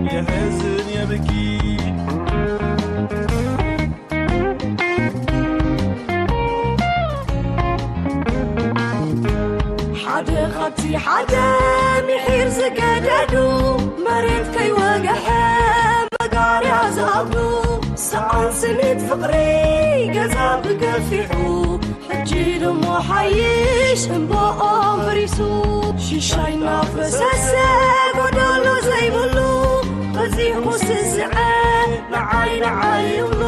የሕዝን የብኪ። ሓደ ካብቲ ሓደ ምሒር ዝገደዱ፣ መሬት ከይወግሐ መጋርያ ዝኣብዱ፣ ሰኣን ስኒት ፍቕሪ ገዛ ብገፊሑ፣ ሕጂ ድሞ ሓይሽ እምባኦም ፈሪሱ። ሽሻይ እናፈሰሰ ጎደሎ ዘይብሉ፣ በዚሑ ስስዐ ንዓይ ንዓይ ይብሉ።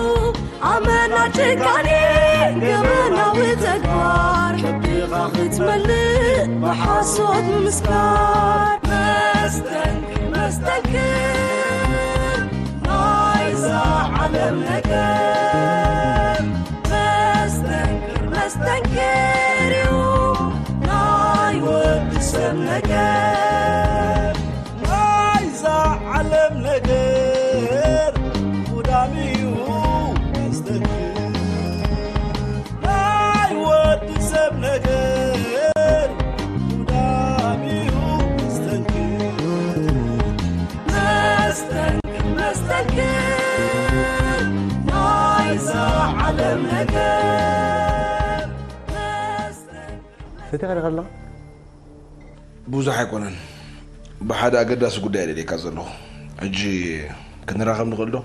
ኣመና ጭካኔ ገበናዊ ተግባር፣ ከብድኻ ክትመልእ ብሓሶት ምስካር። መስተንክር መስተንክር ናይዛ ዓለም ነገር፣ መስተንክር መስተንክር እዩ ናይ ወዲ ሰብ ነገር። ናይዛ ዓለም ነገር ጉዳም እዩ መስተንክር። ናይ ወዲ ሰብ ነገር ጉዳም እዩ መስተንክር። መስተንክር መስተንክር ናይዛ ዓለም ነገር። መስተንክር። ሰቲኻ ዲኻ ኣለኻ? ብዙሕ ኣይኮነን። ብሓደ ኣገዳሲ ጉዳይ ደልየካ ዘለኹ። ሕጂ ክንራኸብ ንኽእል ዶ?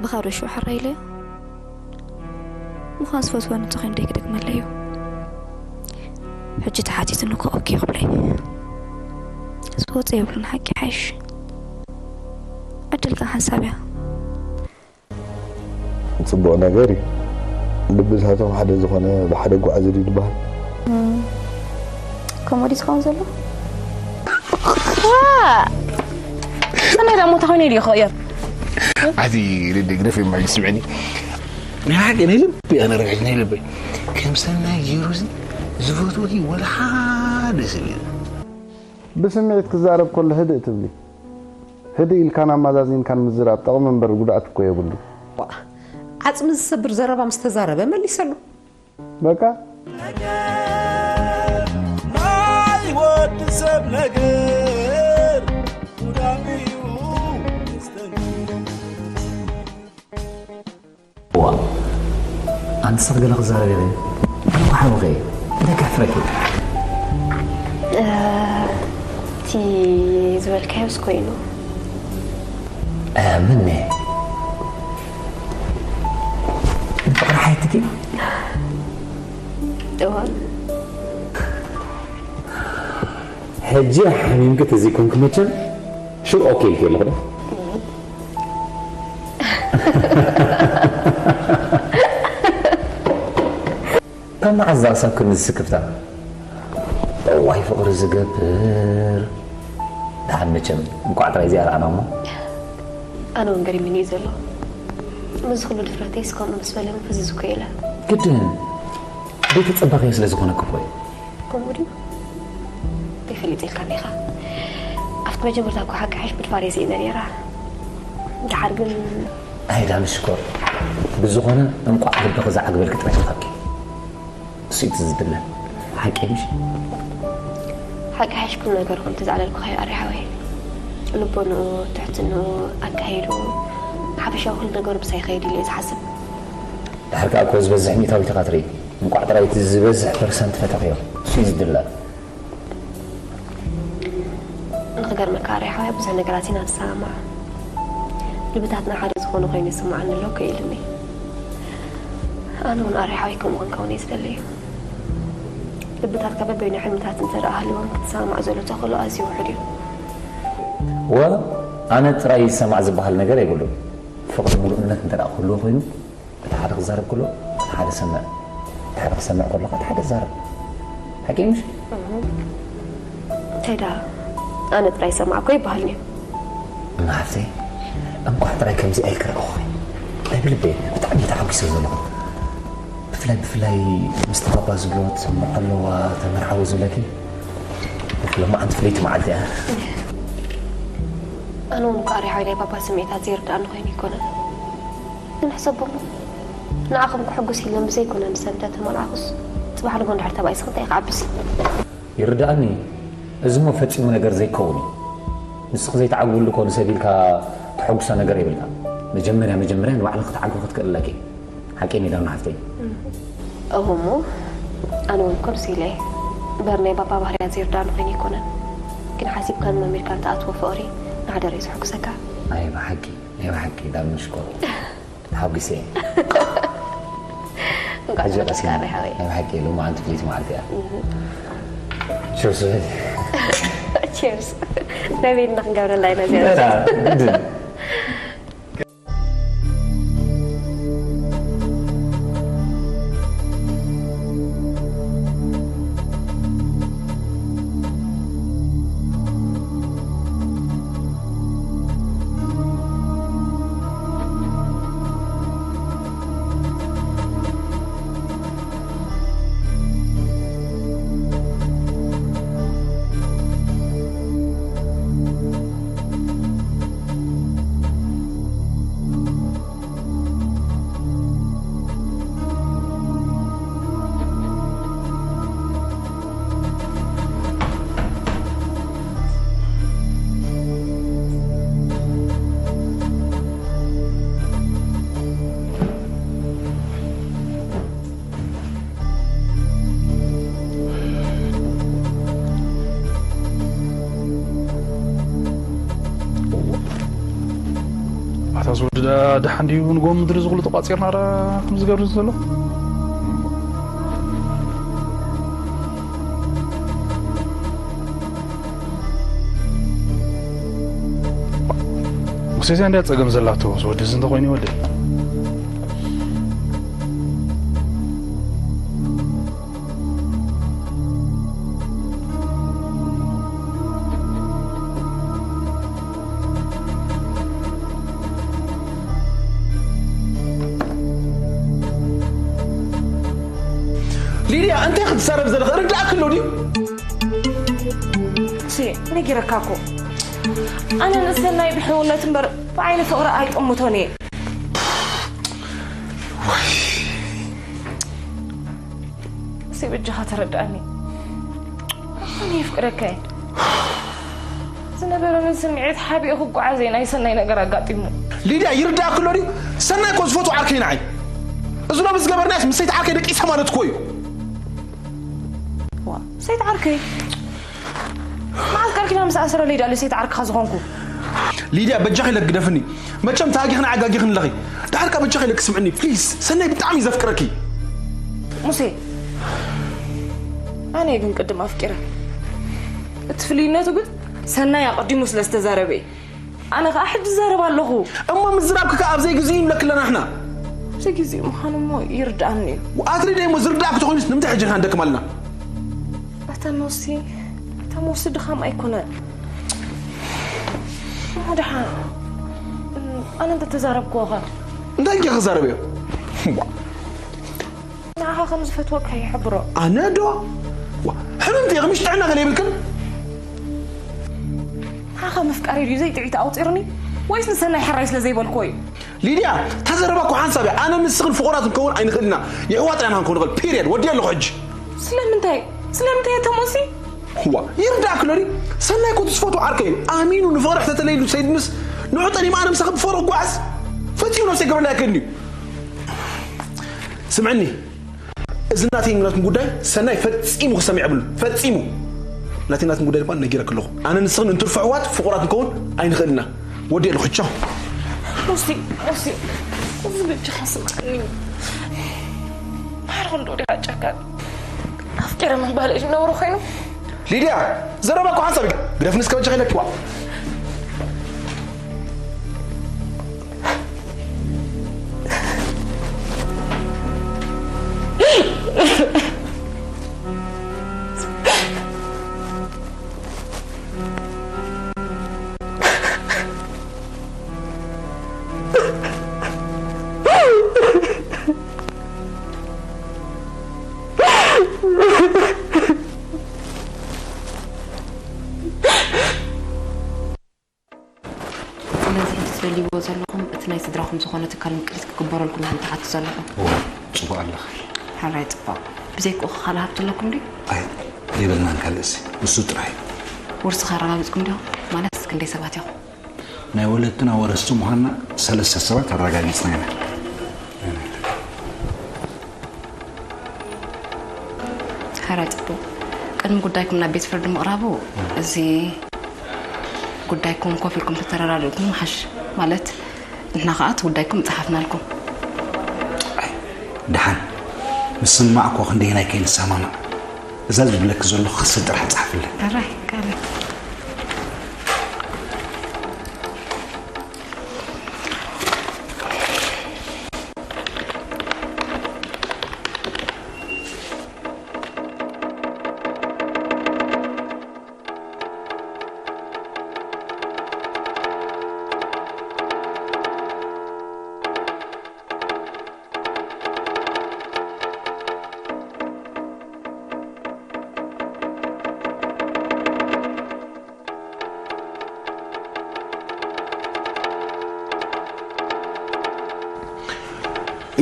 ብኻዶ ሽዑ ሕራይ ኢለዮ። ምዃን ዝፈትወኒ እንተኾይኑ ደይ ክደግመለይ እዩ። ሕጂ ተሓቲቱኒ እኮ ኦኬ ክብለይ። ዝወፀ የብሉን ሓቂ ሓይሽ። ዕድል ከኣ ሓንሳብ እያ። ፅቡቕ ነገር እዩ። ልብታቶም ሓደ ዝኾነ ብሓደ ጓዓዙ ድዩ ዝበሃል? ኮሞዲ ዝኸውን ዘሎ ሰናይ ዳሞ እንታይ ኮይኑ ኢሉ ይኸየር ዓቲ ልደ ግደፍ እዩ ማይ ስምዕኒ ናይ ሓቂ ናይ ልቢ ኣነ ረብሐ ናይ ልበይ ከም ሰናይ ገይሩ እዚ ዝፈትወኪ ወላ ሓደ ሰብ የለን ብስምዒት ክዛረብ ከሎ ህድእ ትብሊ። ህድእ ኢልካን ኣማዛዚንካን ምዝራብ ጠቕሚ እምበር ጉድኣት እኮ የብሉ። ዓፅሚ ዝሰብር ዘረባ ምስ ተዛረበ መሊሰሉ። በቃ ናይ ወዲ ሰብ ነገር ጉዳም እዩ መስተንክር። እዋ ኣንተ ሰብ ገለ ክዛረብ ኢለ ኣነ እኮ ሓውኸ እንታይ ከሕፍረኪ እቲ ዝበልካዮስ ኮይኑ ምነ ፍቕሪ ሓይትኪ እዋ ሕጂ ሓሚምኪ ተዘይኮንኪ መቸም ሽር ኦኬ ኢልኪ ኣለኹ ዶ ካብ መዓዝ ዝኣሳብ ክንዚ ስክፍታ እዋይ ፍቕሪ ዝገብር ደሓን መቸም እንቋዕ ጥራይ እዚኣ ረኣና እሞ ኣነ እውን ገሪምኒ እዩ ዘሎ ምስዚ ኩሉ ድፍረተይስ ከምኡ ምስ በለኒ ፍዝዝ እኮ ኢለ ግድን ዘይተጸበኽዮ ስለ ዝኾነ ክፎይ ከምኡ ድዩ ዘይፈልጥ ኢልካኒ ኢኻ ኣብቲ መጀመርታ እኮ ሓቂ ሓሽ ብድፋር እየ ስኢነ ነይራ ድሓር ግን ኣይዳ ምሽኮር ብዝኾነ እንቋዕ ልብኺ ዝዓግበልኪ ጥራይ ኢኻኪ እሱ እቲ ዝድለ ሓቂ ምሽ ሓቂ ሓሽ ኩሉ ነገሩ ከምቲ ዝዓለልኩኻዮ ኣሪ ሓወይ ልቦንኡ ትሕትንኡ ኣካይድኡ ሓፈሻዊ ኩሉ ነገሩ ብሳይ ይኸይድ ኢለ እየ ዝሓስብ ድሓር ከዓ እኮ ዝበዝሕ ሚእታዊት ኢኻ ትርኢ እንቋዕ ጥራይ እቲ ዝበዝሕ ፐርሰንት ፈተኽዮ እሱ እዩ ዝድለ ንኽገርመካ ኣሪ ሓወይ ብዙሕ ነገራት ኢና ንሰማማዕ ልብታትና ሓደ ዝኾነ ኮይኑ ይስምዓኒ ኣሎ እኮ ኢልኒ ኣነ እውን ኣሪ ሓወይ ከምኡ ክንከውን እየ ዝደሊ ልብታትካ በበይኑ ሕልምታት እንተ ደኣ ሃልዎም ክትሰማማዕ ዘሎ ተኽእሎ ኣዝዩ ውሑድ እዩ ወ ኣነ ጥራይ ይሰማዕ ዝበሃል ነገር የብሉን ፍቕሪ ሙሉእነት እንተ ደኣ ክህልዎ ኮይኑ እቲ ሓደ ክዛረብ ከሎ እቲ ሓደ ሰምዕ እቲ ሓደ ክሰምዕ ከሎ እቲ ሓደ ዛረብ ሓቂ ምሽ እንታይ ደኣ ኣነ ጥራይ ይሰማዕ እኮ ይበሃል እዩ እማ ሓፍተይ እንቋዕ ጥራይ ከምዚ ኣይክረእኹ ናይ ብልበይ ብጣዕሚ ተሓጒሰ ዘለኹ ብፍላይ ብፍላይ ምስ ተባባ ዝብሎት መዓለዋ ተመርዓዊ ዝብለኪ ሎማዓንቲ ፍለይቲ መዓልቲ እያ ኣነ እውን እኳ ኣሪሓዊ ናይ ባባ ስምዒታት ዘይርድኣኒ ኮይኑ ኣይኮነን ግን ሕሰቦሞ ንዓኹም ክሕጉስ ኢለን ብዘይኮነ ንሰብ እንተተመርዓኹስ ፅባሕ ንጎ እንድሕር ተባኢስኺ እንታይ ክዓብስ ይርድኣኒ እዩ እዚ እሞ ፈፂሙ ነገር ዘይከውን እዩ ንስኺ ዘይትዓግብሉ ኮን ሰብ ኢልካ ተሐጉሶ ነገር የብልካ። መጀመርያ መጀመርያ ንባዕልኺ ክትዓግቢ ክትክእል ኣለኪ። ሓቂ ኔዳ ናፍተይ። እሞ ኣነ እውን ኮርስ ኢለ እምበር ናይ ባባ ባህርያት ዘይርዳእኒ ኮይኑ ኣይኮነን። ግን ሓሲብካን መሚርካን ትኣትዎ ፍቕሪ ንሓደር እዩ ዘሐጉሰካ። ኣይ ብሓቂ ናይ ብሓቂ ዳምሽኮ ተሓጒሰ እየ። እንኳዕ ተፈጠርካ ሓወይ። ናይ ብሓቂ ሎማዓንቲ ፍልይቲ መዓልቲ እያ። ችርስ በል። ቺርስ። ናይ ቤትና ክንገብረላ ኢና እዚኣ። ኣታ ዝወዲ ደሓን ድዩ ንጎ ምድሪ ዝኽሉ ተቋፂርና ዳ ከም ዝገብር ዘሎ። ሙሴ እዚኣ እንድያ ፀገም ዘላቶ ዝወዲ እዚ እንተኮይኑ ይወዲ። ሊድያ እንታይ ክትዛረብ ዘለኺ ርዳእኪ ኣሎ ድዩ? ሲ ነጊረካ እኮ ኣነ ንሰናይ ብሕውነት እምበር ብዓይኒ ፍቕሪ ኣይጠምቶን እየ። እሲ በጃኻ ተረድኣኒ። ኣነ የፍቅረካ እየ። ዝነበረኒ ስምዒት ሓቢኡ ክጓዓዝ እየ ናይ ሰናይ ነገር ኣጋጢሙ። ሊድያ ይርዳእኪ ኣሎ ድዩ? ሰናይ እኮ ዝፈትዎ ዓርከይ ንዓይ። እዚ ሎሚ ዝገበርናዮስ ምስ ሰይቲ ዓርከይ ደቂሳ ማለት እኮ እዩ። ዋ ሰይቲ ዓርከይ መዓስ ቃል ኪዳን ምስ ኣሰረለይ ዳሉ ሰይቲ ዓርክኻ ዝኾንኩ። ሊድያ በጃኺ ኢለኪ ግደፍኒ። መቸም ተሃጊኽን ዓጋጊኽን ኣለኺ። ደሓር ከኣ በጃኺ ኢለኪ ስምዕኒ ፕሊስ። ሰናይ ብጣዕሚ እዩ ዘፍቅረኪ። ሙሴ ኣነ ግን ቅድም ኣፍቂረ። እቲ ፍልይነቱ ግን ሰናይ ኣቐዲሙ ስለ ዝተዛረበ እዩ። ኣነ ከኣ ሕጂ እዛረብ ኣለኹ። እሞ ምዝራብኪ ከኣ ኣብ ዘይግዚኡ ንብለኪ ኣለና ንሕና። ዘይግዚኡ ምዃኑ እሞ ይርድኣኒ እዩ። ኣትሪደይ እሞ ዝርድኣኪ ተኾይኑስ ንምንታይ ሕጂ ንሕና ንደክም ኣለና? ኣታ ሞሲ ኣታ ሞሲ ድኻም ኣይኮነን። እሞ ደሓን ኣነ እንተተዛረብክዎ ኸ? እንታይ ኢልኪ ክዛረብ እዮ? ንዓኻ ከም ዝፈትወካ ይሕብሮ። ኣነ ዶ? ዋ፣ ሕምምቲ ኢኺ ምሽ ጥዕና ገለ የብልክን? ንዓኻ ምፍቃረይ ድዩ ዘይጥዒት ኣውፂሩኒ? ወይስ ንሰናይ ሕራይ ስለ ዘይበልክዎ እዩ? ሊድያ፣ እታ ዘረባ እኮ ሓንሳብ እያ። ኣነ ንስኽን ፍቑራት ክንከውን ኣይንኽእልና። የሕዋት ጥራይ ኢና ክንከውን ንኽእል። ፒርየድ። ወዲያ ኣለኹ ሕጂ። ስለምንታይ? ስለምንታይ እያ ተሞሲ? ዋ፣ ይርዳእኪ ኣሎ ድዩ? ሰናይ እኮ እቲ ዝፈትዎ ዓርከይ እዩ። ኣሚኑ ንፍቕሪ ሕተተለይሉ ሰይድንስ ንዑ ጠሊመ ኣነ ምሳኺ ብፍቕሪ ክጓዓዝ ፈጺሙ ነብሰይ ክገብረለይ ኣይክእልን እዩ። ስምዕኒ፣ እዚ ናተይ ናትኩም ጉዳይ ሰናይ ፈጺሙ ክሰምዕ የብሉን። ፈጺሙ። ናተይ ናትኩም ጉዳይ ድማ ነጊረኪ ኣለኹ። ኣነ ንስኽን እንትርፎ ኣሕዋት ፍቑራት ክንከውን ኣይንኽእልና። ወዲኤ ኣለኹ። ቻው። ሞሲ፣ ሞሲ፣ እዚ በጃኻ ስምዓኒ። ማዕረ ክንዶ ዲኻ ጨካን? ኣፍቂረ ምባል እዩ ነውሪ ኮይኑ። ሊድያ፣ ዘረባ እኮ ሓንሳብ እዩ። ግደፍኒ እስከ በጃኺ ኢለኪ። ዋ። ስለዚ ሕጂ ትደልይዎ ዘለኹም እቲ ናይ ስድራኹም ዝኾነ ትካል ምቅሪት ክግበረልኩም ኢኹም ትሓቱ ዘለኹም። እወ፣ ጽቡቕ ኣለኺ። ሕራይ ጽቡቕ። ብዘይክኡ ኸ ካልእ ሃብቲ ኣለኩም ድዩ? ኣይ፣ የብልናን ካልእሲ፣ ንሱ ጥራይ። ውርሲ ኸ ኣረጋጊጽኩም ዲኹም? ማለትስ ክንደይ ሰባት ኢኹም? ናይ ወለድና ወረስቲ ምዃንና ሰለስተ ሰባት ኣረጋጊጽና ኢና። ሕራይ ጽቡቕ። ቅድሚ ጉዳይኩም ናብ ቤት ፍርዲ ምቕራቡ፣ እዚ ጉዳይኩም ኮፍ ኢልኩም ተተረዳድእኩም ምሓሽ። ማለት፣ ንሕና ከኣ እቲ ጉዳይኩም ምጸሓፍናልኩም። ኣይ፣ ደሓን። ምስማዕ እኮ ክንደየናይ ከይንሰማማዕ። እዛ ዝብለኪ ዘለኹ ክስብ ጥራሕ ጸሓፍለይ። ሕራይ፣ ቃለይ።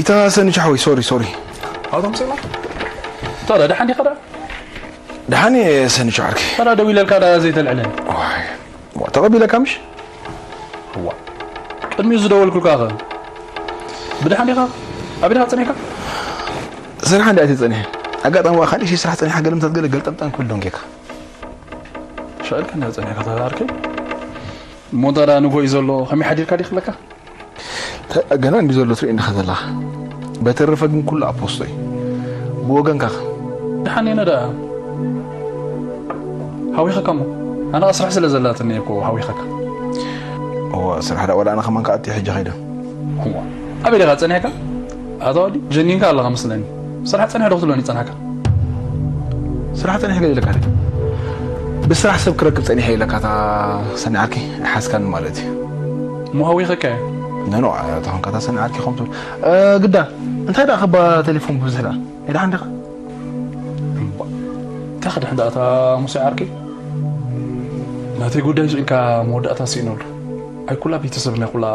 ኢታ ሰኒቻ ሓወይ፣ ሶሪ፣ ሶሪ። ኣቶ ሙሴማ፣ ታዲያ ደሓን ዲኻ ደኣ? ደሓን እየ ሰኒቻ ዓርከይ። ታዲያ ደዊለልካ ደኣ ዘይተልዕለኒ? ዋይ፣ ዋ፣ ተቐቢለካ ምሽ? እዋ፣ ቅድሚኡ ዝደወልኩልካ ኸ? ብደሓን ዲኻ? ኣበይ ዲኻ ጸኒሕካ? ስራሕ እንድያ እየ ጸኒሐ። ኣጋጣሚ ዋ፣ ካልእ ሺ ስራሕ ጸኒሓ፣ ገለምታት ገለ ገልጠምጠም ክብል ደንጌካ። ሻዕልካ እንድያ ጸኒሕካ ታዲያ ዓርከይ? እሞ ታዲያ ንግሆ እዩ ዘሎ፣ ከመይ ሓዲርካ ድዩ ክብለካ? ተ-፣ ገና እንዲ ዘሎ ትርኢ እንዲኻ ዘለኻ። በተረፈ ግን ኩሉ ኣብ ፖስቶ እዩ። ብወገንካ ኸ? ደሓን እየ ነዳ። ሃዊኸካ እሞ። ኣነ ስራሕ ስለ ዘላትኒ እኮ ሃዊኸካ። እወ፣ ስራሕ ደኣ ወላ ኣነ ከማን ከኣ ኣትየ ሕጂ ኸይደ። እዋ። ኣበይ ዲኻ ጸኒሕካ? ኣታ ወዲ፣ ጀኒንካ ኣለኻ መስለኒ። ስራሕ ጸኒሐ ዶ ክትብለኒ ጸናሕካ? ስራሕ ጸኒሐ ገለ ኢለካ ድዩ? ብስራሕ ሰብ ክረክብ ጸኒሐ ኢለካ እታ ሰኒ ዓርኪ ኣይሓዝካኒ ማለት እዩ። እሞ ሃዊኸካ እየ። ነኖ፣ ኣታ ኾንካ እታ ሰኒ ዓርኪ ከም ትብል። እ፣ ግዳ፣ እንታይ ደኣ ከባ ቴሌፎን ብብዝሒ ደኣ? ናይ ደሓን ዲኻ? እምባ። እንታይ ክድሕን ደኣ እታ ሙሴ ዓርከይ? ናተይ ጉዳይ ስኢንካ መወዳእታ ስኢነሉ። ኣይ ኩላ ቤተሰብና ኩላ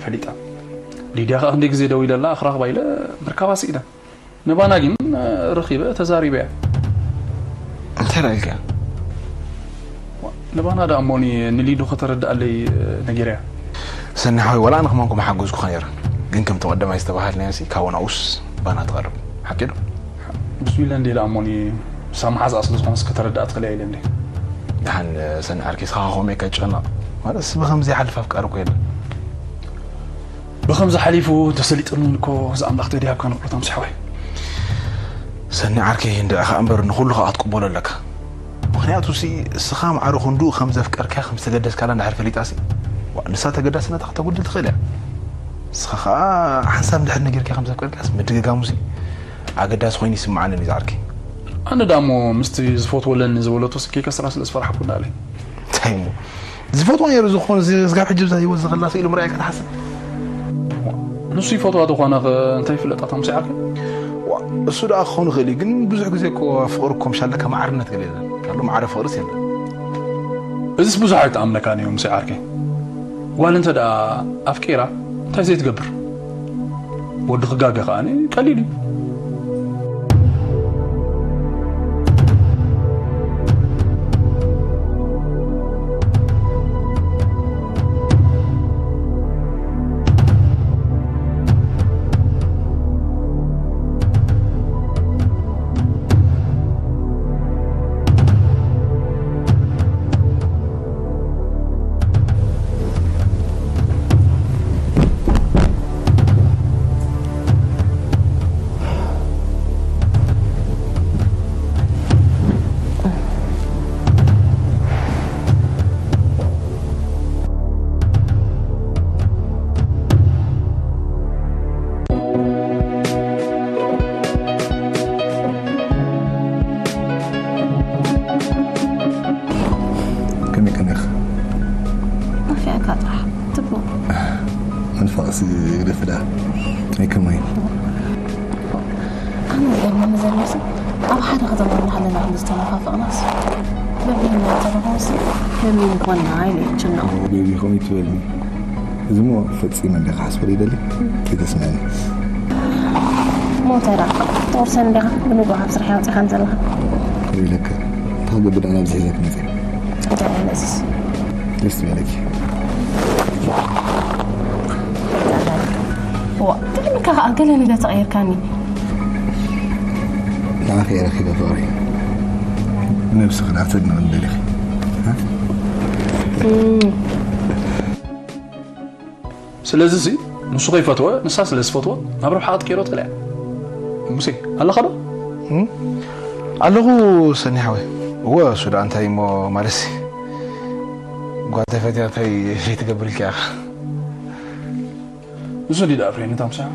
ፈሊጣ። ሊድያ ከኣ ክንደይ ግዜ ደዊለላ ክራኽባ ኢለ ምርካባ ስኢነ። ንባና ግን ረኺበ ተዛሪበያ። እንታይ ደኣ ኢልካ? ንባና ደኣ እሞኒ ንሊዱ ከተረድኣለይ ነጊረያ። ሰኒ ሓወይ፣ ዋላ ኣነ ከማንኩም ሓገዝኩኻ ነይረ። ግን ከምቲ ቀደማይ ዝተባሃልናዮ ሲ፣ ካብኡ ናብኡስ ባና ትቐርብ። ሓቂ ዶ? ብስሚላ እንዴ ደኣ እሞኒ፣ ሳምሓ ዝኣ ስለ ዝኾነስ ከተረድኣ ትኽእል እያ ኢለ እንዴ። ደሓን ሰኒ ዓርከይ፣ እስኻ ከምኡ ኢልካ ትጨነቕ። ማለትስ ብኸምዚ ይሓልፍ ኣፍቃሪ እኮ የለን። ብኸምዚ ሓሊፉ ተሰሊጥኒ እውን እኮ እዚ ኣምላኽ ተዲሃብካ ንቕሎት ኣምሲ ሓወይ። ሰኒ ዓርከይ፣ እንድዒ ኸኣ እምበር ንኹሉ ኸኣ ክትቅበሎ ኣለካ። ምኽንያቱ ሲ እስኻ ማዕረ ክንድኡ ከም ዘፍቀርካያ ከም ዝተገደስካላ እንድሕር ፈሊጣ ሲ፣ ዋ፣ ንሳ ተገዳስነታ ከተጉድል ትኽእል እያ። ንስኻ ኸኣ ሓንሳብ እንድሕር ነጊርካያ ከም ዘፍቀርካያስ ምድግጋሙ ሲ ኣገዳሲ ኮይኑ ይስምዓኒ እዩ ዝዓርከይ። ኣነ ደኣ እሞ ምስቲ ዝፈትዎ ኣለኒ ዝበለቶ ሲ ከይከስራ ስለ ዝፈራሕኩ እንዳለይ። እንታይ እሞ? ዝፈትዎ ነይሩ ዝኾን እዚ ስጋብ ሕጂ ብዛ ህይወት ዝኸላ ስኢሉ ምርኣይ ክትሓስብ? ንሱ ይፈትዋ ተኾነ ኸ እንታይ ይፍለጣ እታ ሙሴ ዓርከይ? ዋ፣ እሱ ደኣ ክኸውን ይኽእል እዩ፣ ግን ብዙሕ ግዜ እኮ ፍቕሪ እኮ ምሻለካ ማዕርነት ገለ የለን። ካልእ ማዕረ ፍቕርስ የለን። እዚስ ብዙሕ ኣይትኣምነካን እዩ ሙሴ ዓርከይ። ጓል እንተ ደኣ ኣፍቂራ እንታይ ዘይትገብር? ወዲ ክጋገ ከኣ ቀሊል እዩ። ከመይ ከመይ ኢኻ? ናፊቐካ ጥራሕ። ጽቡቕ። ምንፋቕሲ ይግደፍ ደኣ። ከመይ ከመይ? ኣነ ዝገርመኒ ዘሎ ሰብ ኣብ ሓደ ከተማ እናሃለና ክንዲ ዝተነፋፈቕናስ በቢና ተረኸብሲ በቢ ምኾንና ኢለ ይጭነቕ። ቤቢ ከምኡ ይትበልኒ። እዚ እሞ ፈጺመ እንደ ክሓስበሉ ይደሊ። ከይተስምዐኒ። እሞ እንታይ ደኣ? ተወርሰን እንዲኻ ብንግሆ ካብ ስራሕ ኣውጺኻን ዘለኻ። ከመይ ኢለካ? እንታይ ክገብር ደኣ ናብዚ ሒዘክ መጺአ? እንታይ ነዚስ? ደስ ይበለኪ። ዋ ትልምካ ከዓ ገለ ነገር ተቐይርካኒ። ንዓኺ እየ ረኺበ ፍቕሪ። ብነብስኺ ዳ ተድንቕኒ ደሊኺ። ስለዚ እዚ ንሱ ከይፈትወ ንሳ ስለ ዝፈትወ ናብ ረብሓ ክትቀይሮ ትኽእል እያ። ሙሴ ኣለኻ ዶ? ኣለኹ ሰኒ ሓወይ። እወ እሱ ደኣ እንታይ እሞ ማለትሲ ጓል ተፈትያ እንታይ ዘይትገብር ኢልካ ኢኻ። ንሱ እንዲ ደኣ ፍሬን እታ ምሳያ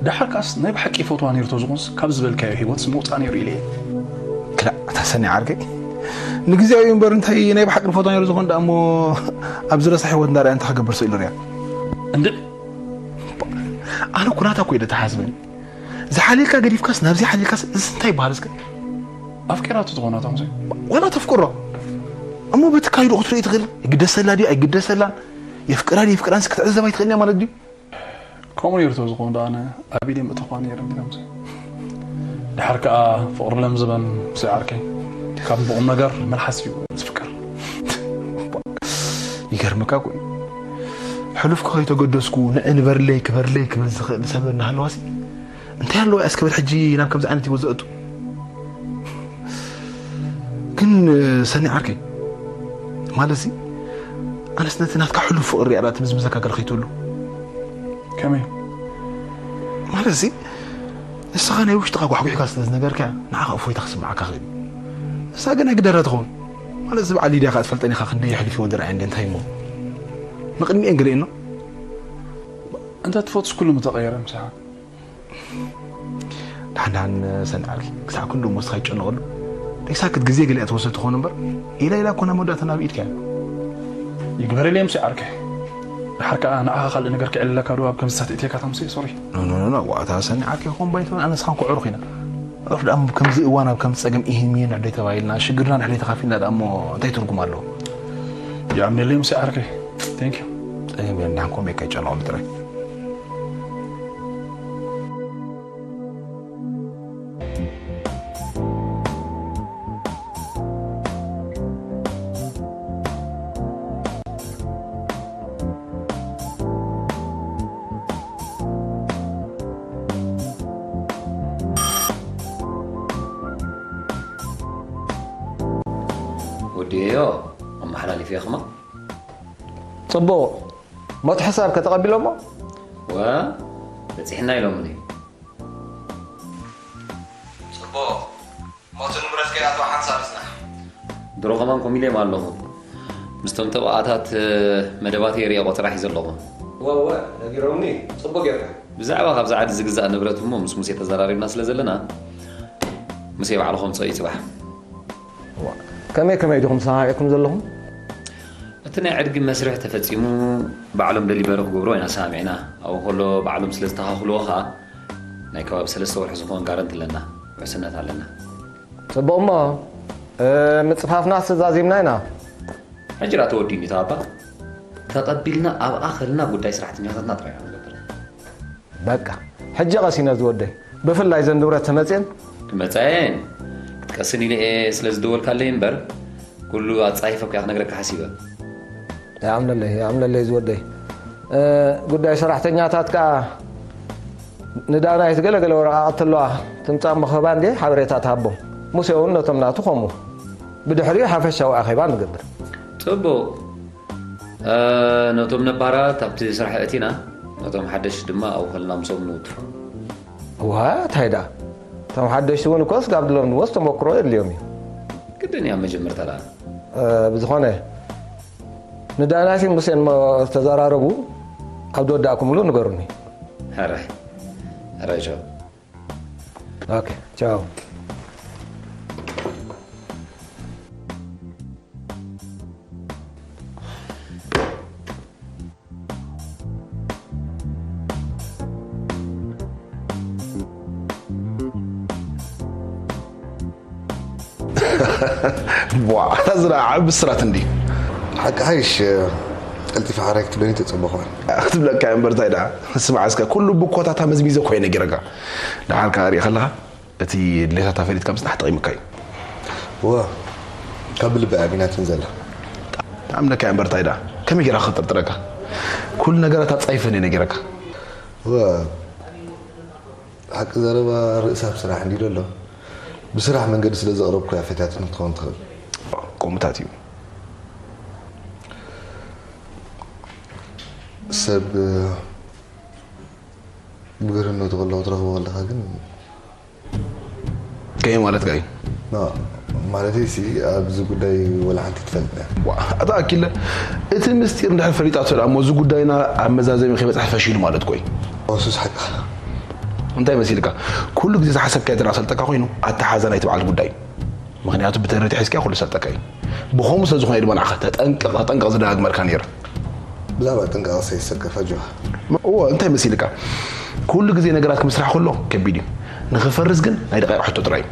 ድሓር ከኣስ ናይ ብሓቂ ይፈትዋ ነይሩ ተዝኾንስ ካብ ዝበልካዮ ህይወትስ ምውፃእ ነይሩ ኢለ እየ። ክላእ እታ ሰኒ ዓርከይ ንግዜያዊ እምበር እንታይ ናይ ብሓቂ ንፈትዋ ነይሩ ዝኾን ደኣ እሞ ኣብዚ ረሳሕ ህይወት እንዳርኣያ እንታይ ክገብር ስኢሉ ርያ። እንድዕ ኣነ ኩናታ እኮ ኢለ ተሓስበኒ ዝሓልየልካ ገዲፍካስ ናብዚ ሓልየልካስ እዚ እንታይ ይበሃል እስከ ኣፍቂራቱ ዝኾና እታ ሙሴ ዋላ ተፍቅሮ እሞ በቲ ካይዱ ክትርኢ ትኽእል ይግደሰላ ድዩ ኣይግደሰላን የፍቅራ ድዩ የፍቅራንስ ክትዕዘብ ኣይትኽእልንያ ማለት ድዩ ከምኡ ነይሩ ተዝኾን ደኣ ኣነ ኣብ ኢደ ምእተኳ ነይረ እንዲና ሙሴ ድሓር ከዓ ፍቕሪ ለምዝበን ሙሴ ዓርከይ ካብ ብቑም ነገር መልሓስ እዩ ዝፍቀር ይገርመካ እኮ እዩ ሕሉፍካ ከይተገደስኩ ንዕ ንበርለይ ክበርለይ ክብል ዝኽእል ሰብ እናሃለዋሲ እንታይ ኣለዋ እያ እስከ በል ሕጂ ናብ ከምዚ ዓይነት ህይወት ዘእቱ ግን ሰኒ ዓርከይ ማለት ሲ ኣነስ ነቲ ናትካ ሕሉፍ ፍቕሪ እያ ዳኣ ትምዝምዘካ ገለ ከይትህሉ ከመይ ማለት ሲ ንስኻ ናይ ውሽጥኻ ጓሕጒሕካ ስለ ዝነገርካ ንዓኻ እፎይታ ክስምዓካ ክእል እዩ ንሳ ግን ኣይግደራ ትኸውን ማለት እዚ በዓል ሊድያ ከዓ ትፈልጠን ኢኻ ክንደይ የሕልፍ ይወደር ኣየ እንታይ እሞ ንቕድሚኤን ገለ እኖ እንተ ትፈትስ ኩሉ ምተቐየረ ምሳኻ ዳሕዳን ሰንዓርኪ ክሳዕ ክንዱ እሞ ስኻ ይጨነቐሉ ደይሳክት ግዜ ገሊኣ ትወስድ ትኾን እምበር ኢላ ኢላ ኮና መወዳእታ ናብ ኢድካ እያ ይግበረለይ ምሴ ዓርከይ ድሓር ከዓ ንዓኻ ካልእ ነገር ክዕልለካ ዶ ኣብ ከምዝታት እትየካ ታምሴ ሶሪ ኖኖኖኖ ዋታ ሰኒ ዓርኪ ኾን ባይትበል ኣነ ስኻን ክዕሩኽ ኢና ዕሩኽ ደኣ ከምዚ እዋን ኣብ ከምዚ ፀገም ኢሂን ሚሂን ንዕደይ ተባሂልና ሽግርና ንዕደይ ተኻፊልና ደኣ እሞ እንታይ ትርጉም ኣለዎ ይኣምነለይ ምሴ ዓርከይ ቴንክ ዩ ፀገም የለን ዳሕን ኮሜካ ይጨነቐሉ ጥራይ ወዲኤዮ ኣመሓላሊፈ ኢኽማ ፅቡቕ ሞት ሕሳብ ከተቐቢሎሞ ወ በፂሕና ኢሎምኒ ፅቡቕ ሞት ንብረት ከይኣተዋ ሓንሳብ ይፅናሕ ድሮ ከማን ኮሚሌም ኣለኹ ምስቶም ተባኣታት መደባት የርእየ ቆፅራ ሒዘ ኣለኹ ወወ ነጊሮምኒ ፅቡቕ ጌርካ ብዛዕባ ካብዚ ዓዲ ዝግዛእ ንብረት እሞ ምስ ሙሴ ተዘራሪብና ስለ ዘለና ሙሴ ባዕሉ ከምፅኦ እዩ ፅባሕ ከመይ ከመይ ዲኹም ሰማዒዕኩም ዘለኹም እቲ ናይ ዕድጊ መስርሕ ተፈፂሙ ባዕሎም ደሊቨሪ ክገብርዎ ኢና ሰማሚዕና ኣብኡ ከሎ ባዕሎም ስለ ዝተኻኽልዎ ኸዓ ናይ ከባቢ ሰለስተ ወርሒ ዝኾን ጋረንቲ ኣለና ውሕስነት ኣለና ፅቡቕ እሞ ምፅፋፍና ኣስተዛዚምና ኢና ሕጂ ዳ ተወዲኒ ተባባ ተቐቢልና ኣብኣ ኸልና ጉዳይ ስራሕተኛታትና ጥራይ ኢና ንገብር በቃ ሕጂ ቐሲነ ዝወደይ ብፍላይ ዘን ንብረት ተመፅየን ክመፃየን ክትቀስን ኢለ እየ ስለ ዝደወልካለይ እምበር ኩሉ ኣፃይፈኩ እያ ክነግረካ ሓሲበ ይኣምነለይ ይኣምነለይ ዝወደይ ጉዳይ ሰራሕተኛታት ከዓ ንዳናይት ገለገለ ወረቓቕቲ ኣለዋ ትምፃእ መኸባ እንዴ ሓበሬታ ትሃቦም ሙሴ እውን ነቶም ናቱ ከምኡ ብድሕሪኡ ሓፈሻዊ ኣኼባ ንገብር ፅቡቕ ነቶም ነባራት ኣብቲ ስራሕ እቲና ነቶም ሓደሽ ድማ ኣብኸልና ምሶም ንውትፎ ዋ እንታይ ደኣ እቶም ሓደሽቲ እውን እኮ ስጋብ ድለምንዎስ ተመክሮ የድልዮም እዩ ግድን እያ መጀመርታ ደኣ ብዝኾነ ንዳናይትን ሙሴን እሞ ተዘራረቡ ኣብ ዝወዳእኩምሉ ንገሩኒ ሕራይ ሕራይ ቻው ኦኬ ቻው ቧ እዛ ዓቢ ብስራት እንዲ ሓቂ ሓይሽ ቀልጢፈ ሓራይ ክትብለኒ ተጸበኹ ክትብለካ እምበር እንታይ ደኣ ስማዕ እስከ ኩሉ ብኮታታ መዝሚዘ ኮይነ ጌረካ ደሓር ከኣ ርኢ ከለኻ እቲ ድሌታታ ፈሊጥካ ምጽናሕ ጠቒሙካ እዩ እወ ካብ ልቢ ኣቢናትን ዘላ ኣምነካ እምበር እንታይ ደኣ ከመይ ጌራ ክጥርጥረካ? ኩሉ ነገራት ኣጻይፈን እየ ነጊረካ። እወ፣ ሓቂ ዘረባ ርእሳ ኣብ ስራሕ እንዲሉ ኣሎ። ብስራሕ መንገዲ ስለ ዘቕረብኩ እያ ፈትያትኒ ክትኸውን ትኽእል። ከምኡታት እዩ። ሰብ ብግርህነቱ ከለኹ ትረኽቦ ከለኻ ግን ከመይ ማለትካ እዩ? ኖ፣ ማለተይ ሲ ኣብዚ ጉዳይ ወላ ሓንቲ ትፈልጥ እያ። ዋ፣ ኣታ ኣኪለ፣ እቲ ምስጢር እንድሕር ፈሊጣቶ ደኣ እሞ እዚ ጉዳይና ኣብ መዛዘሚ ከይበጽሐ ፈሺሉ ማለት እኮ እዩ። እሱስ ሓቅኻ። እንታይ መሲልካ? ኩሉ ግዜ ዝሓሰብካዮ እንተ ደኣ ሰልጠካ ኮይኑ ኣተሓዛ ናይቲ በዓል ጉዳይ እዩ። ምኽንያቱ ብተረዲት ሒዝካዮ ኩሉ ሰልጠካ እዩ። ብኸምኡ ስለ ዝኾነ እዩ ድማ ንዓኻ ተጠንቀቕ፣ ተጠንቀቕ ዝደጋግመልካ ነይረ። ብዛዕባ ጥንቃቐ ሰይሰከፍ ኣጆኻ። እወ፣ እንታይ መሲልካ? ኩሉ ግዜ ነገራት ክምስራሕ ከሎ ከቢድ እዩ። ንኽፈርስ ግን ናይ ደቂቕ ሕቶ ጥራይ እዩ።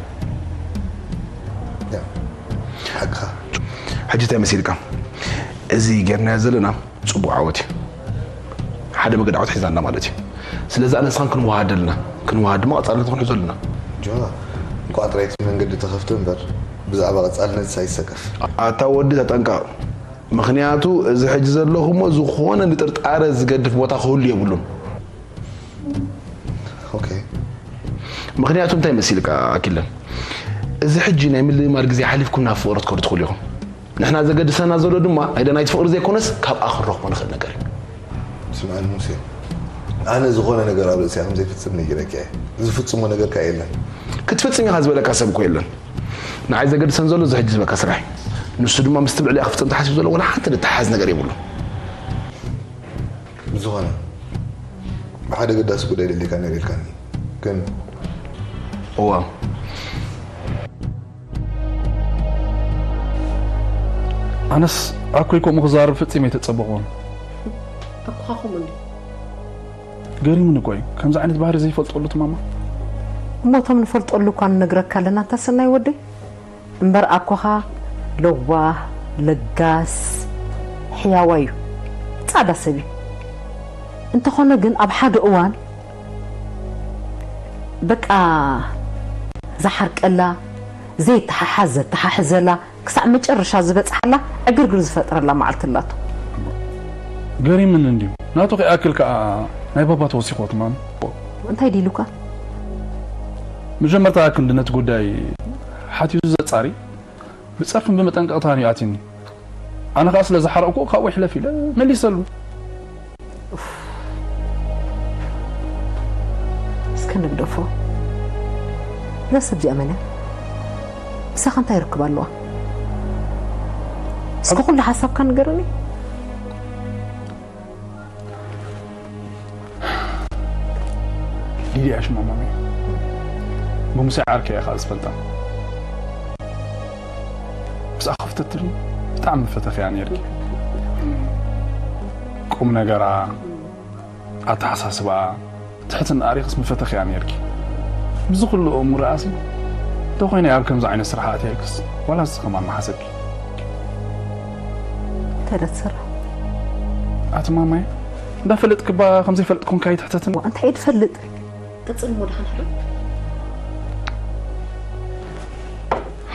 ያ፣ ሓቅኻ። ሕጂ እንታይ መሲልካ? እዚ ጌርናዮ ዘለና ጽቡቕ ዓወት እዩ። ሓደ መገዲ ዓወት ሒዛና ማለት እዩ። ስለዚ ኣነ ንስኻን ክንወሃድ ኣለና። ክንወሃድ ድማ ቀጻልነት ክንሕዞ ኣለና። ጆ፣ እንቋዕ ጥራይ እቲ መንገዲ ተኸፍተ እምበር፣ ብዛዕባ ቀጻልነት ሳይሰከፍ። ኣታ ወዲ ተጠንቀቕ። ምኽንያቱ እዚ ሕጂ ዘለኹሞ ዝኾነ ንጥርጣረ ዝገድፍ ቦታ ክህሉ የብሉን። ኦኬ። ምኽንያቱ እንታይ መሲልካ ኣኪለ? እዚ ሕጂ ናይ ምልምማድ ግዜ ሓሊፍኩም ናብ ፍቕሪ ክትከዱ ትኽእሉ ኢኹም። ንሕና ዘገድሰና ዘሎ ድማ ናይ ደናይት ፍቕሪ ዘይኮነስ ካብኣ ክንረኽቦ ንኽእል ነገር እዩ። ስምዓኒ ሙሴ፣ ኣነ ዝኾነ ነገር ኣብ ርእስያ ከም ዘይፍጽም ነጊረኪ እየ። ዝፍጽሞ ነገር ከኣ የለን። ክትፍጽም ኢኻ ዝበለካ ሰብ እኮ የለን። ንዓይ ዘገድሰን ዘሎ እዚ ሕጂ ዝበካ ስራሕ እዩ። ንሱ ድማ ምስቲ ብዕሊኣ ክፍጸም ተሓሲቡ ዘሎ ወላ ሓንቲ ንተሓዝ ነገር የብሉን። ብዝኾነ ብሓደ ገዳሲ ጉዳይ ደሊካ ነይረ ኢልካኒ ግን እዋ ኣነስ ኣኮይ ከምኡ ክዛረብ ፍጺም ኣይተጸበቕዎን። ኣኮኻ ከምኡ እንድዩ። ገሪሙኒ እኮ እዩ ከምዚ ዓይነት ባህሪ ዘይፈልጠሉ እቲ ማማ። እሞ እቶም ንፈልጠሉ እኳ ንነግረካ ኣለና እንታ ሰናይ ወደይ። እምበር ኣኮኻ ለዋህ፣ ለጋስ፣ ሕያዋይ እዩ። ጻዕዳ ሰብ እዩ። እንተኾነ ግን ኣብ ሓደ እዋን በቃ ዝሓርቀላ፣ ዘይተሓሓዝ ዘተሓሕዘላ፣ ክሳዕ መጨረሻ ዝበጽሓላ ዕግርግር ዝፈጥረላ መዓልቲ ኣላቶ። ገሪምኒ እንድዩ ናቱ ከይኣክል ከኣ ናይ ባባ ተወሲኽዎ ትማም። እንታይ ድኢሉካ? መጀመርታ ክንዲ ነቲ ጉዳይ ሓቲቱ ዘጻሪ ብጸርፍን ብመጠንቀቕታን እዩ ኣትዩኒ። ኣነ ከኣ ስለ ዝሓረቕኩ ካብኡ ይሕለፍ ኢለ መሊሰሉ። እስከ ንግደፎ። እዛ ሰብ እዚኣ መን እያ? ምሳኻ እንታይ ርክብ ኣለዋ? እስከ ኩሉ ሓሳብካ ንገረኒ። ሊድያ ሽማ ማመይ ብሙሴ ዓርከይ እያ ከዓ ዝፈልጣ። ምስኣ ከፍተትኒ ብጣዕሚ ፈተኽያ ነይርኪ። ቁም ነገራ፣ ኣተሓሳስባኣ፣ ትሕትናኣ ሪኽስ ምፈተኽያ ነይርኪ። ምስዚ ኩሉ እሙርኣሲ እንተኾይነ ኣብ ከምዚ ዓይነት ስራሕ ኣትያልክስ ዋላ ንስኺ ከማን ምሓሰብኪ። እንታይ ኢላ ትሰርሕ? ኣቲ ማማይ እንዳፈለጥኪ እባ ከምዘይፈለጥ ኮንካ ኣይትሕተትኒ። እንታይ እየ ዝፈልጥ? ቀጽል እሞ ደሓን ሕረቕ።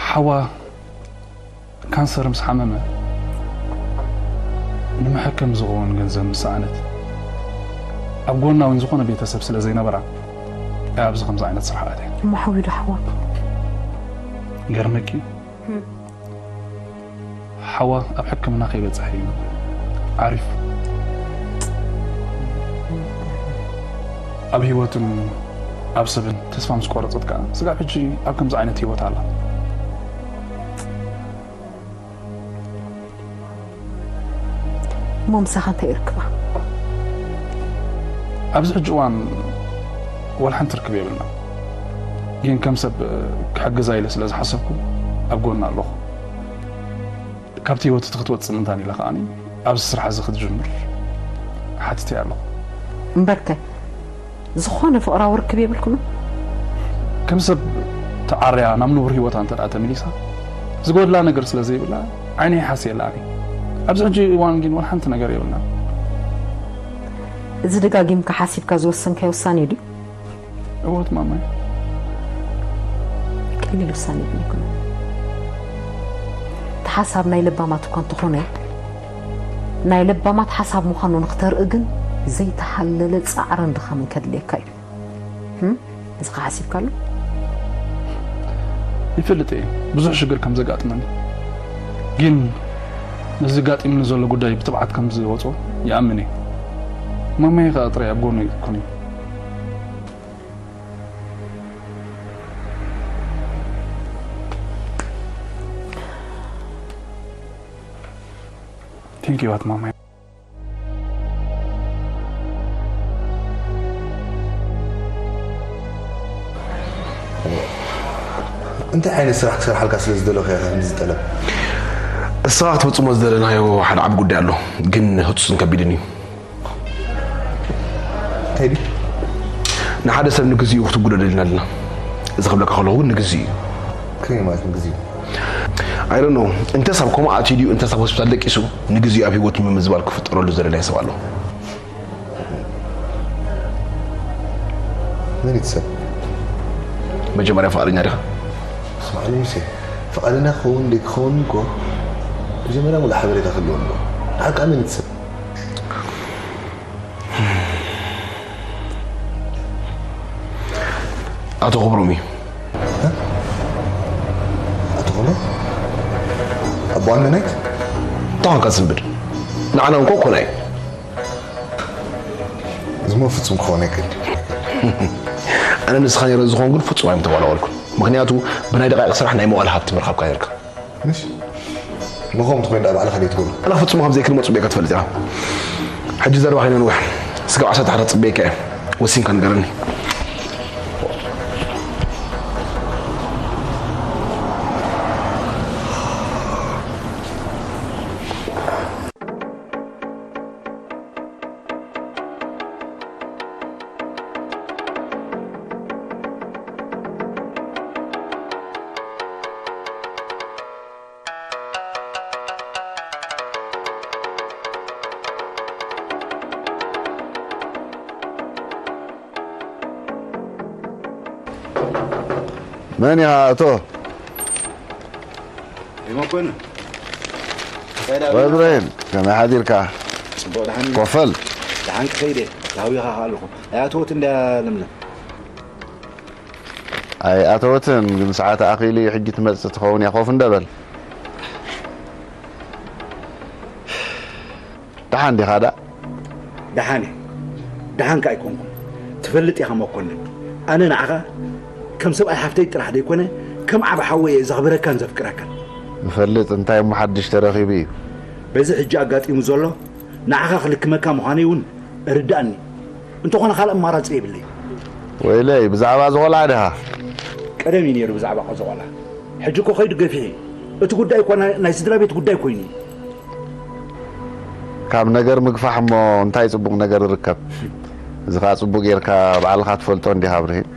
ሓዋ ካንሰር ምስ ሓመመ ንመሐከሚ ዝኸውን ገንዘብ ምስ ሰኣነት ኣብ ጎና እውን ዝኾነ ቤተሰብ ስለ ዘይነበራ እያ ኣብዚ ከምዚ ዓይነት ስራሕ ኣትያ። እሞ ሓዊ ዶ ሓዋ? ገርመኪ ሓዋ ኣብ ሕክምና ከይበጽሐ እዩ ዓሪፉ። ኣብ ህይወትን ኣብ ሰብን ተስፋ ምስ ቆረጸት ከኣ ስጋብ ሕጂ ኣብ ከምዚ ዓይነት ህይወት ኣላ። እሞ ምሳኻ እንታይ ይርክባ? ኣብዚ ሕጂ እዋን ዋላ ሓንቲ ርክብ የብልና፣ ግን ከም ሰብ ክሕግዛ ኢለ ስለ ዝሓሰብኩ ኣብ ጎና ኣለኹ። ካብቲ ህይወት እቲ ክትወፅእ ምንታን ኢለ ከዓኒ ኣብዚ ስራሕ እዚ ክትጅምር ሓቲተያ ኣለኹ። እምበርከ ዝኾነ ፍቕራዊ ርክብ የብልኩምን? ከም ሰብ ተዓርያ ናብ ንቡር ህይወታ እንተ ደኣ ተመሊሳ ዝጎድላ ነገር ስለ ዘይብላ ዓይነይ ሓስየላ ኣነ። ኣብዚ ሕጂ እዋን ግን ዋላ ሓንቲ ነገር የብልናን። እዚ ደጋጊምካ ሓሲብካ ዝወሰንካዮ ውሳኔ ድዩ? እወ ማማይ። ቀሊል ውሳኔ ግን ኣይኮነን። እቲ ሓሳብ ናይ ለባማት እኳ እንተኾነ ናይ ለባማት ሓሳብ ምዃኑ ንኽተርኢ ግን ዘይተሓለለ ጻዕርን ድኻምን ከድልየካ እዩ። ህም? እዚ ኸ ሓሲብካሉ? ይፈልጥ እየ ብዙሕ ሽግር ከም ዘጋጥመኒ፣ ግን ነዚ ጋጢምኒ ዘሎ ጉዳይ ብትብዓት ከም ዝወጾ ይኣምን እየ። ማማየ ከኣ ጥራይ ኣብ ጎነይ ክትኮን እዩ። Thank you ኣት ማማይ። እንታይ ዓይነት ስራሕ ክሰርሓልካ ስለ ዝደለኹ ኢኻ ከምዚ ዝጠለብ? እስኻ ክትፍጽሞ ዝደለናዮ ሓደ ዓቢ ጉዳይ ኣሎ፣ ግን ህጹጽን ከቢድን እዩ። እንታይ ድዩ? ንሓደ ሰብ ንግዚኡ ክትጉደደልና ኣለና። እዚ ክብለካ ከለኹ እውን ንግዚኡ እዩ። ከመይ ማለት ንግዚኡ? I don't know። እንተስ ኣብ ኮማ ኣትዩ ድዩ እንተስ ኣብ ሆስፒታል ደቂሱ ንግዚኡ ኣብ ህይወት ምምዝባል ክፍጠረሉ ዝደለየ ሰብ ኣሎ። መን እዩ እቲ ሰብ? መጀመርያ ፍቓደኛ ዲኻ? ስምዓኒ ሙሴ፣ ፍቓደኛ ክኸውን ደይክኸውን እኮ መጀመርያ ሙሉእ ሓበሬታ ክህልወኒ ኣለዎ። ንዓካ መን እዩ እቲ ሰብ? ኣቶ ክብሮም እዩ። ኣቶ ክብሮም? ኣቦ ኣንደናይት? እንታይ ኾንካ ዝስንብድ? ንዓና እንኮ ኮና እዩ። እዚ እሞ ፍጹም ክኸውን ኣይክእል። ኣነ ንስኻ ነይረ ዝኾን ግን ፍጹም ኣይምተዋላወልኩን። ምኽንያቱ ብናይ ደቃይቕ ስራሕ ናይ መዋል ሃብቲ ምርኻብካ ነርካ። ምሽ ንኸም ትኾይን ዳ ባዕልኻ ደይ ትገብሮ። ኣነ ፍጹም ከም ዘይክልሞ ጽቡቕ ኢኻ ትፈልጥ ኢኻ። ሕጂ ዘረባ ከይነንውሕ ስጋብ ዓሰርተ ሓደ ጽበየካ እየ። ወሲንካ ንገረኒ። መን ኢኻ ኣቶ? መኮንን በድሬን ከመይ ሓዲርካ? ጽቡቕ ደሓን ኮፈል ደሓን ክኸይደ ዳዊኻ ኣለኹ ኣይኣተወት እንዳ ለምለም ኣይኣተወትን ግን ሰዓት ኣኺሉ እዩ ሕጂ ትመጽእ ትኸውን እያ ኮፍ እንደበል ደሓን ዲኻ ዳ ደሓን እየ ደሓን ከ ኣይኮንኩን ትፈልጥ ኢኻ መኮንን ኣነ ንዓኻ ከም ሰብኣይ ሓፍተይ ጥራሕ ዘይኮነ ከም ዓብ ሓወይ እየ ዘኽብረካን ዘፍቅረካን ንፈልጥ እንታይ እሞ ሓድሽ ተረኺቡ እዩ በዚ ሕጂ ኣጋጢሙ ዘሎ ንዓኻ ክልክመካ ምዃነይ እውን እርዳእኒ እንተኾነ ካልእ ኣማራፂ የብለይ ወይለይ ብዛዕባ ዝቖልዓ ድኻ ቀደም እዩ ነይሩ ብዛዕባ ቆዚ ቆልዓ ሕጂ እኮ ከይዱ ገፊሑ እዩ እቲ ጉዳይ እኳ ናይ ስድራ ቤት ጉዳይ ኮይኑ እዩ ካብ ነገር ምግፋሕ እሞ እንታይ ጽቡቕ ነገር ይርከብ እዚ ኸዓ ጽቡቕ ጌርካ ባዕልኻ ትፈልጦ እንዲኻ ብርሂን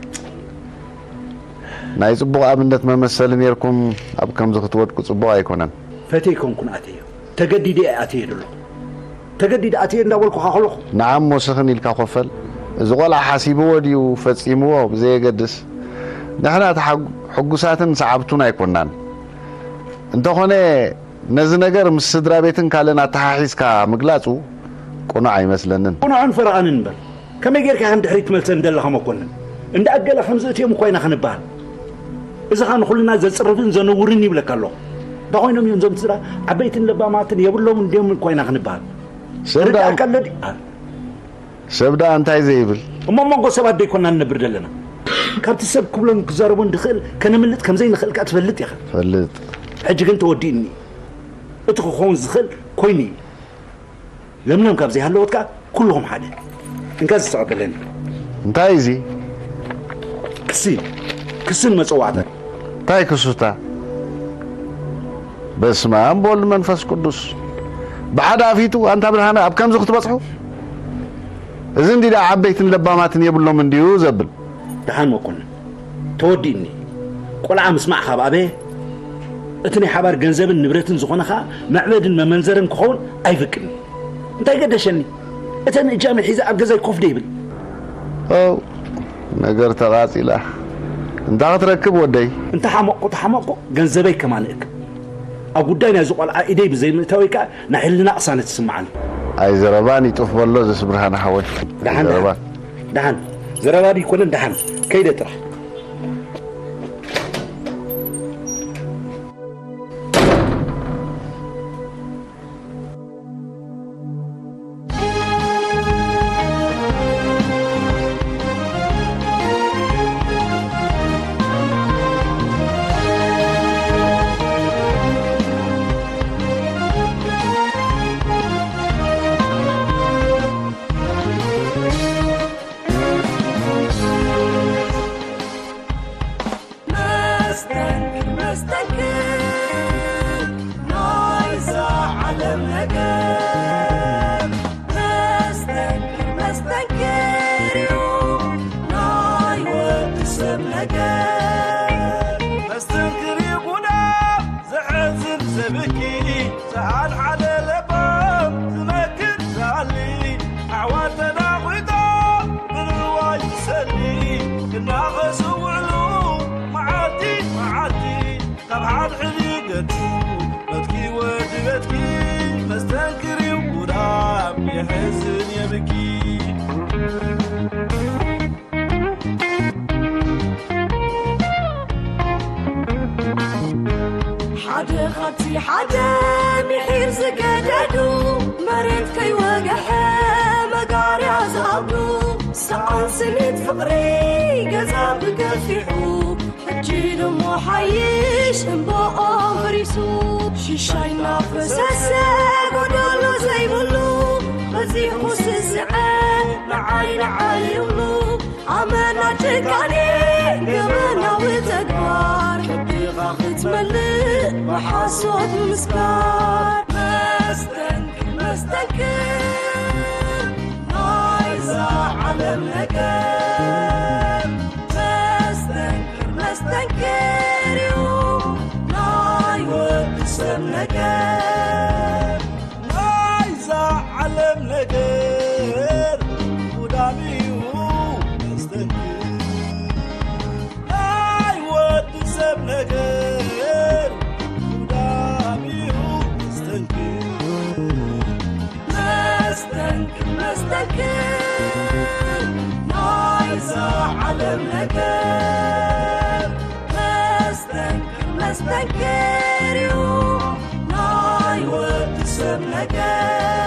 ናይ ጽቡቕ ኣብነት መመሰሊ ኔርኩም ኣብ ከምዚ ክትወድቁ ጽቡቕ ኣይኮነን። ፈትየ ኣይኮንኩን ኣትየዮ፣ ተገዲደ እየ ኣትየ ዘለኹ። ተገዲደ ኣትየ እንዳበልኩኻ ከለኹ። ንዓ እሞ ስኽን ኢልካ ኮፈል። እዚ ቆልዓ ሓሲብዎ ድዩ ፈጺምዎ ብዘየገድስ ንሕና እቲ ሕጉሳትን ሰዓብቱን ኣይኮናን። እንተኾነ ነዚ ነገር ምስ ስድራ ቤትን ካልእን ኣተሓሒዝካ ምግላጹ ቅኑዕ ኣይመስለንን። ቅኑዕን ፈረቓንን እምበር። ከመይ ጌርካ ኢኻ ንድሕሪት ትመልሰኒ ዘለኻ መኮንን? እንዳ ኣገለ ከምዚ እትዮም እኳ ኢና ክንበሃል። እዚ ኸኣ ንኹልና ዘጽርፍን ዘነውርን ይብለካ ኣለኹ። እንታይ ኮይኖም እዮም እዞም ስድራ ዓበይትን ለባማትን የብሎምን ድዮም እኳ ኢና ክንበሃል። ሰብ ደኣ ርዳእካ ኣሎ ድዩ? ሰብ ደኣ እንታይ ዘይብል? እሞ ኣብ መንጎ ሰባት ደይኮና ንነብር ዘለና። ካብቲ ሰብ ክብሎን ክዛረቦን ድኽእል ከነምልጥ ከም ዘይንኽእል ከኣ ትፈልጥ ኢኻ። ፈልጥ። ሕጂ ግን ተወዲእኒ። እቲ ክኸውን ዝኽእል ኮይኑ እዩ። ለምለም ካብ ዘይሃለወት ከኣ ኩልኹም ሓደ። እንካ እዚ ተቐበለኒ። እንታይ እዚ? ክሲ፣ ክስን መጸዋዕታን። እንታይ ክሱታ? በስመ ኣብ ወወልድ መንፈስ ቅዱስ። ብሓደ ኣፊቱ ኣንታ ብርሃነ ኣብ ከምዚ ክትበጽሑ? እዚ እንዲ ደኣ ዓበይትን ለባማትን የብሎም እንድዩ ዘብል። ደሓን መኮንን፣ ተወዲእኒ። ቆልዓ ምስማዕ ካብ ኣበየ፣ እቲ ናይ ሓባር ገንዘብን ንብረትን ዝኾነ ኸኣ መዕበድን መመንዘርን ክኸውን ኣይፍቅድን። እንታይ ገደሸኒ? እተን እጃመይ ሒዘ ኣብ ገዛይ ኮፍ ደይብል። ኦው፣ ነገር ተቓጺላ። እንታ ክትረክብ ወደይ? እንተ ሓመቕኩ ተሓመቕኩ፣ ገንዘበይ ከማን እክ። ኣብ ጉዳይ ናይዚ ቆልዓ ኢደይ ብዘይምእታወይ ከኣ ናይ ሕልና ቅሳነት ይስምዓኒ። ኣይዘረባን ይጡፍ በሎ ዝስብርሃና ሓወይ። ደሓን ኣይዘረባን። ደሓን ዘረባ ድይኮነን ደሓን ከይደ ጥራሕ። መስተንክር መስተንክር ናይዛ ዓለም ነገር መስተንክር መስተንክር እዩ ናይ ወዲ ሰብ ነገር መስተንክር እዩ ጉዳም ዘሕዝን ዘብኪ ዝሓድሓደ ለባም ዝመክር ዝሃሊ ኣሕዋት ተዳኺጦም ብንዋይ ዝሰሊ ክናኸሱ ውዕሉ መዓልቲ መዓልቲ ካብ ሓድሕድ ይገድፉ በትኪ ወዲ በትኪ መስተንክር እዩ ጉዳም የሕዝን የብኪ ሓደ ካብቲ ሓደ ምሒር ዝገደዱ መሬት ከይወግሐ መጋርያ ዝኣብዱ ሰዓን ስኒት ፍቕሪ ገዛ ብገፊሑ ሕጂ ድሞ ሓይሽ እምበኦ ፈሪሱ ሽሻይ እናፈሰሰ ጎደሎ ዘይብሉ በዚኹ ስስዐ ንዓይ ንዓይ ይብሉ ኣመና ጭካኔ ገበናዊ ተግባር ከብድኻ ክትመልእ ብሓሶት ምስካር መስተንክር መስተንክር ናይዛ ዓለም ነገር መስተንክር መስተንክር እዩ ናይ ወዲ ሰብ ነገር ናይዛ ዓለም ነገር ጉዳም እዩ መስተንክር ናይ ወዲ ሰብ ነገር ጉዳም እዩ መስተንክር መስተንክር መስተንክር ናይዛ ዓለም ነገር መስተንክር መስተንክር እዩ ናይ ወዲ ሰብ ነገር